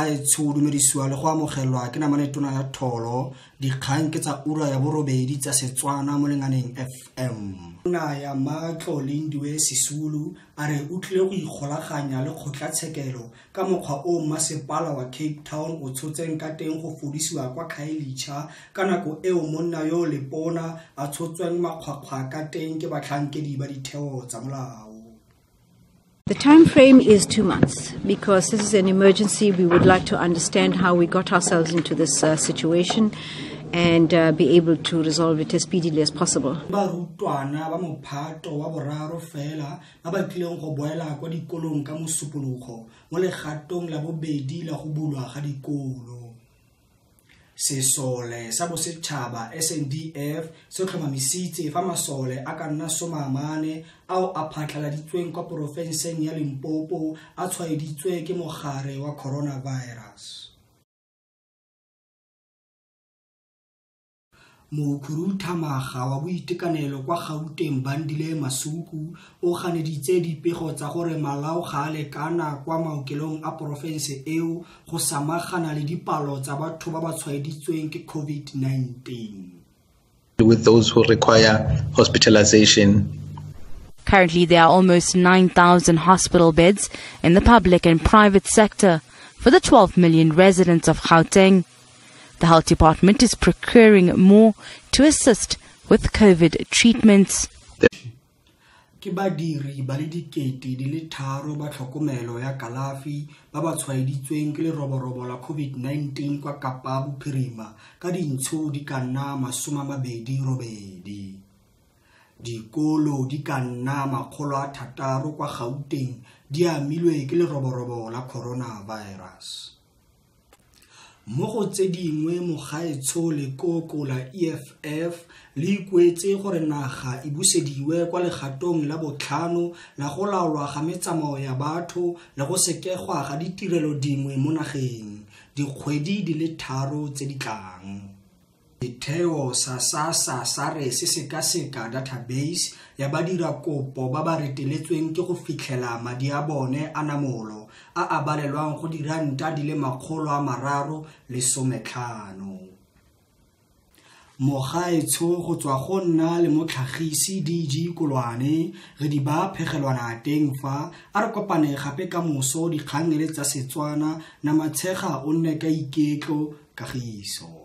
Mogaetsho dumedisiwa le go amogelwa ke namane tona ya tholo dikgang ke tsa ura ya borobedi tsa Setswana mo Lenganeng FM. Tona ya Matlo Lindiwe Sisulu a re o tlile go ikgolaganya le kgotlatshekelo ka mokgwa o masepala wa Cape Town o tshotseng ka teng go fodisiwa kwa Khayelitsha ka nako eo monna yo lepona a tshotsweng makgwakgwa ka teng ke batlhankedi ba ditheo tsa molao. The time frame is 2 months because this is an emergency. We would like to understand how we got ourselves into this situation and be able to resolve it as speedily as possible. Barutwana ba mophato wa boraro fela ba ba tlileng go boela kwa dikolong ka Mosupologo mo legatong la bobedi la go bulwa ga dikolo. Sesole sa bosetšhaba SANDF se tlhomamisitse fa masole a ka nna 14 ao a phatlaladitsweng kwa porofenseng ya Limpopo a tshwaeditswe ke mogare wa coronavirus. Mokhuduthamaga wa boitekanelo kwa Gauteng Bandile Masuku o ganeditse dipego tsa gore malao ga a lekana kwa maokelong a porofense eo go samagana le dipalo tsa batho ba ba tshwaeditsweng ke COVID-19. With those who require hospitalization. Currently, there are almost 9,000 hospital beds in the public and private sector for the 12 million residents of Gauteng. The health department is procuring more to assist with COVID treatments. Ke badiri ba le 3,000 ba tlhokomelo ya kalafi ba ba tshwaeditsweng ke leroborobo la COVID-19 kwa Kapa Bophirima ka dintsho di ka nna 28. Dikolo di ka nna 600 kwa Gauteng di amilwe ke leroborobo la coronavirus. Mo go tse dingwe mogaetsho lekoko la EFF le ikuetse gore naga e busediwe kwa legatong la botlhano la go laolwa ga metsamao ya batho le go sekegwa ga ditirelo dingwe mo nageng dikgwedi di le 3 tse di tlang. Setheo sa SASSA sa re se sekaseka database ya badirakopo ba ba reteletsweng ke go fitlhela madi a bone a namolo a a balelwang go diranta di le 315. Mogaetsho go tswa go nna le motlhagisi DG Kolwane re di ba phegelwana teng fa a re kopane gape ka moso dikgang le tsa Setswana namatshega o nne ka iketlo kagiso.